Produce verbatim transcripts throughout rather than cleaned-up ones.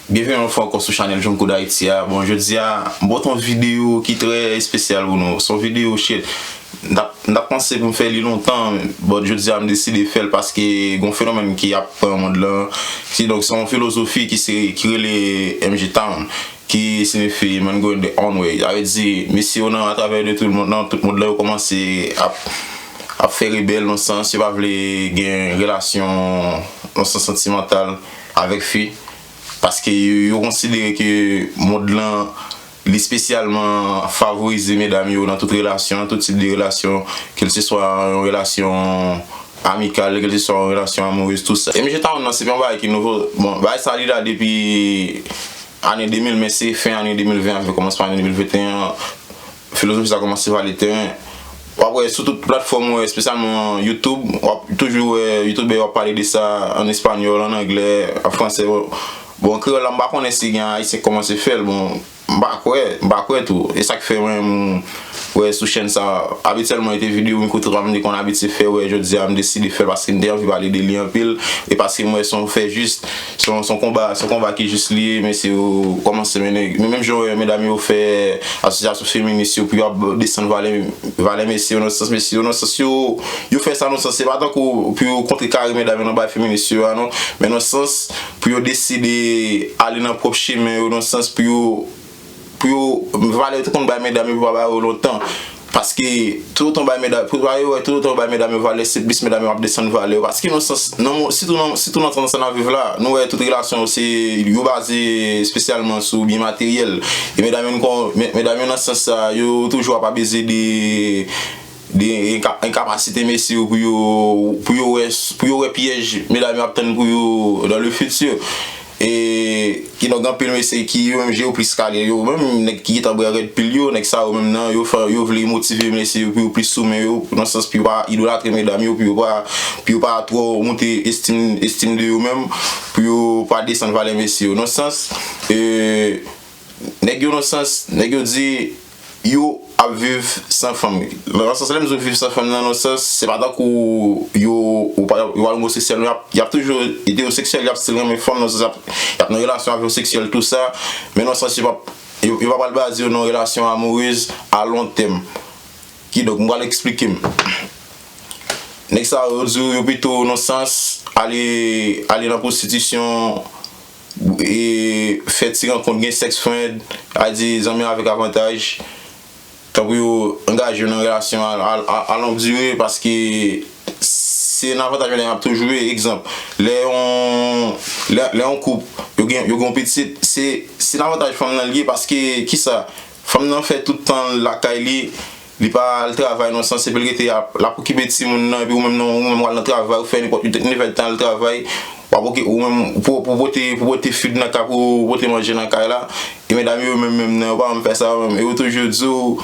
Byenveni yon fwa ankò sou chanèl John Code Haïti a. Bon, jodi a, m pote yon videyo ki trè espesyal pou nou. Se yon videyo, shit, m t ap, m t ap panse pou m fè li lontan, but jodi a m deside fè l paske gon fenomèn ki ap pran mond lan. Kidonk, se yon filozofi ki se, ki rele M G Town, ki siyifi Man Going the Own Way. Sa vle di, mesye yo nan atravè de tout mond lan, tout mond lan yo kòmanse ap, ap fè rebèl nan sans, yo pa vle gen relasyon nan sans santimantal avèk fi. Paske yo, yo konsidere ke mond lan, li espesyalman favorize medam yo nan tout relasyon, tout tip de relasyon, kèlseswa yon relasyon amikal, kèlseswa yon relasyon amourez, tout sa. M G Town nan, se pa yon bagay ki nouvo. Bon, bagay sa li la depi ane de mil, men se fen ane de mil ven avèk kòmansman ane de mil venteyen an. Filozofi sa kòmanse vale teren. W ap wè sou tout platfòm, w wè, espesyalman YouTube, w ap toujou wè youtubè yo ap pale de sa an espanyòl, an anglè, an fransè. Bon, an kreyòl la, m pa konnen si gen Ayisyen k kòmanse fè l. Bon, m pa kwè, m pa kwè tou. E sa k fè mwen menm, m wè sou chèn sa, abityèlman, e te videyo m koute, m te konn abitye fè, wè, jodi a, m deside fè l paske m te anvi pale de li anpil, e paske m wè se yon fè jis, se yon, se yon konba, se yon konba ki jis li ye, mesye yo kòmanse mennen. Men menm jan w wè medam yo fè asosyasyon feminis yo pou yo ap desann valè, valè mesye yo, nan sans mesye yo, nan sans yo, yo fè sa nan sans, se pa tankou pou yo kontrekare medam yo nan bagay feminis yo a, non, men nan sans pou yo deside ale nan pwòp chemen yo, nan sans pou yo, pou yo, valè yo te konn bay medam yo, pou pa bay yo lontan. Paske toutotan bay medam, pou bay yo, toutotan bay medam yo valè, se plis medam yo ap desann valè yo. Paske nan sans, nan mo-, sitou nan, sitou nan tandans sa n ap viv la, nou wè tout relasyon yo se, yo baze espesyalman sou byen materyèl. E medam yo, nou kon-, me-, medam yo nan sans sa, yo toujou ap abize de, de enka-, enkapasite mesye yo pou yo, pou yo wè, pou yo wè pyèj medam yo ap tann pou yo dans le futur. E kidonk, gen anpil mesye ki yo menm je yo plis kale, yo menm nèg ki gentan bwè Red Pill yo, nèg sa yo menm nan, yo fè, yo vle motive mesye yo pou yo plis sou men yo, nan sans pou yo pa idolatre medam yo, pou yo pa, pou yo pa twò moute estim, estim de yo menm, pou yo pa desann valè mesye yo. Nan sans, e, nèg yo nan sans, nèg yo di, yo ap viv san fanm. Nan sans, lè m di yo viv san fanm nan, nan sans, se pa tankou yo, yo pa, yo pa omoseksyèl, non, y ap, y ap toujou etewoseksyèl, y ap still renmen fanm, nan sans, y ap, y ap nan relasyon avè yo seksyèl, tou sa, men nan sans, yo pa, yo, yo pa pral baze yo nan relasyon amourez a lon tèm. Kidonk, m pral eksplike m. Nèg sa yo, yo di yo, yo pito nan sans, ale, ale nan pwostitisyon, e fè ti rankont, gen sex friend, a di zanmi avèk avantaj, tanpri yo angaje yo nan relasyon a, a, a, a long dire, paske se nan avantaj medam yo ap toujou ye. Egzanp, lè yon, lè, lè yon koup, yo gen, yo gen yon pitit, se, se nan avantaj fanm nan li ye, paske kisa? Fanm nan fè tout tan l lakay li, li pa al travay nan sans, epi l rete ap, l ap okipe timoun nan, epi ou menm nan, ou menm w al nan travay, ou fè nenpòt, ou te, ou te fè tan al travay, w ap okipe, ou menm, pou, pou pote, pou pote food nan kay, pou pote manje nan kay la, e medam yo menm, menm nan, yo pa menm fè sa yo menm, e yo toujou di w,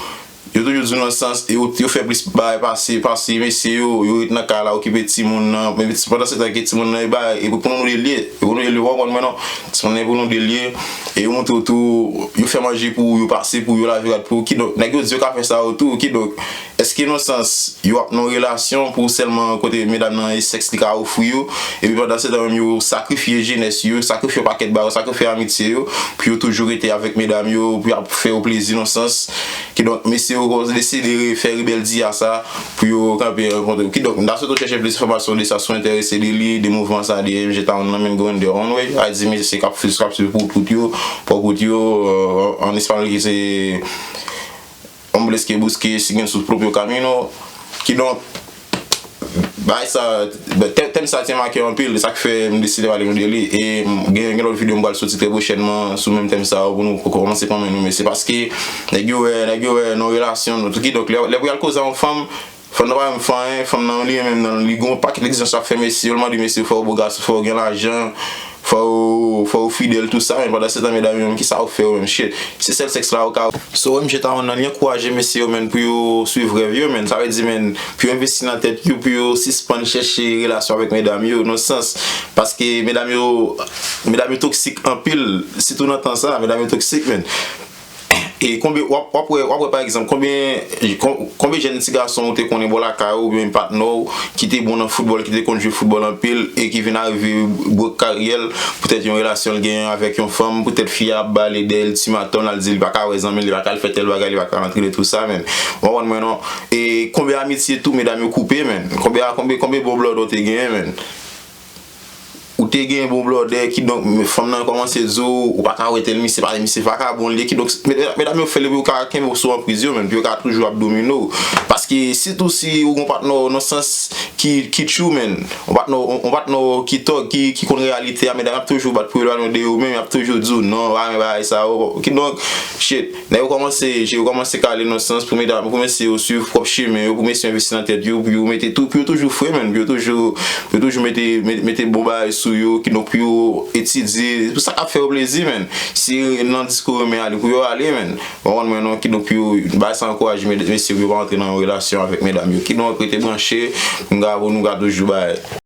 yo toujou di w nan sans, e yo, yo fè plis bagay pase, pase mesye yo, yo ret nan kay la, okipe timoun nan, men pandan se tan ke timoun nan, e bagay, e pou nou de l ye, e pou nou de l ye, w konprann mwen non, timoun nan e pou nou de l ye, e yo montre w tou, yo fè manje pou ou, yo pase pou ou, yo lave rad pou ou, kidonk, nèg yo di yo ka fè sa yo tou, kidonk, èske nan sans, yo ap nan relasyon pou sèlman kote medam nan e sèks li ka ofri yo, epi pandan se tan menm yo sakrifye jenès yo, sakrifye yon pakèt bagay, sakrifye amitye yo, pou yo toujou rete avèk medam yo, pou y ap fè yo plezi nan sans. Kidonk, mesye yo deside fè rebèldi a sa, pou yo kanpe rankontre yo. Kidonk, m ta swete w chèche plis enfòmasyon de sa, si w enterese de li, de mouvman sa, de M G Town nan, Men Going Their Own Way, a di mesye k ap, k ap swiv pou tout yo, pou tout yo, euh, an espanyòl ki se hombres que busquen siguen su propio camino. Kidonk, bagay sa, tè-, tèm sa te make anpil, e sa k fè m deside pale nou de li. E m gen, gen lòt videyo m pral soti trè pwochènman sou menm tèm sa pou nou kòmanse konprann nou, men se paske nèg yo wè, nèg yo wè nan relasyon nou tou. Kidonk, lè, lè pou y al koze a yon fanm, fanm nan pa menm fè anyen, fanm nan li menm nan, li gen yon pakèt egzijans l ap fè mesye yo, l mande mesye yo fò yo bo gason, fò yo gen lajan, fò yo, fò yo fidèl, tou sa, men pandan se tan, medam yo menm, kisa yo fè yo menm, shit. Se sèl sèks la yo ka. So, M G Town nan, li ankouraje mesye yo, menn, pou yo swiv rèv yo, menn. Sa vle di, menn, pou yo envesti nan tèt yo, pou yo sispann chèche relasyon avèk medam yo, nan sans. Paske medam yo, medam yo toksik anpil, sitou nan tan sa, medam yo toksik, menn. E konbyen, w ap, w ap wè, w ap wè pa egzanp, konbyen, kon- konbyen jèn ti gason ou te konnen bò lakay ou, oubyen patnè w, ki te bon nan foutbòl, ki te konn jwe foutbòl anpil, e ki vin arive bwok karyè l, poutèt yon relasyon l genyen avèk yon fanm, poutèt fi a ap ba l e dèyè l ti maton, l al di li pa ka wè zanmi l, li pa ka al fè tèl bagay, li pa ka rantre de tou sa, men. Ou konprann mwen non? E konbyen amitye tou medam yo koupe, men. Konbyen, konbyen, konbyen bon blòdè w te genyen, men. Ou te gen bon blòdè, kidonk fanm nan kòmanse di w, ou pa ka wè tèl misye, paske misye vakabon li ye, kidonk medam, medam yo fè l epi yo ka kenbe w sou anpriz yo, men, pou yo ka toujou ap domine w. Paske sitou si ou gon patnè w nan sans ki, ki true, men, yon patnè w, yon patnè w ki tòg, ki, ki konn reyalite a, medam ap toujou bat pou yo lwanye de yo, men y ap toujou di w non, pa renmen bagay sa yo. Kidonk, shit, nèg yo kòmanse, je yo kòmanse kale nan sans pou medam, pou mesye yo swiv pwòp chemen yo, pou mesye yo envesti nan tèt yo, pou yo mete tou, pou yo toujou fre, men, pou yo toujou, pou yo toujou mete, mete, mete bon bagay sou yo, kidonk pou yo etidye, pou sa k ap fè yo plezi, men. Si nan disko renmen ale, pou yo ale, men. Ou konprann mwen non, kidonk pou yo bay sa ankouraje mesye pou yo pa antre nan yon relasyon avèk medam yo. Kidonk rete branche, nou ka, nou ka toujou bay.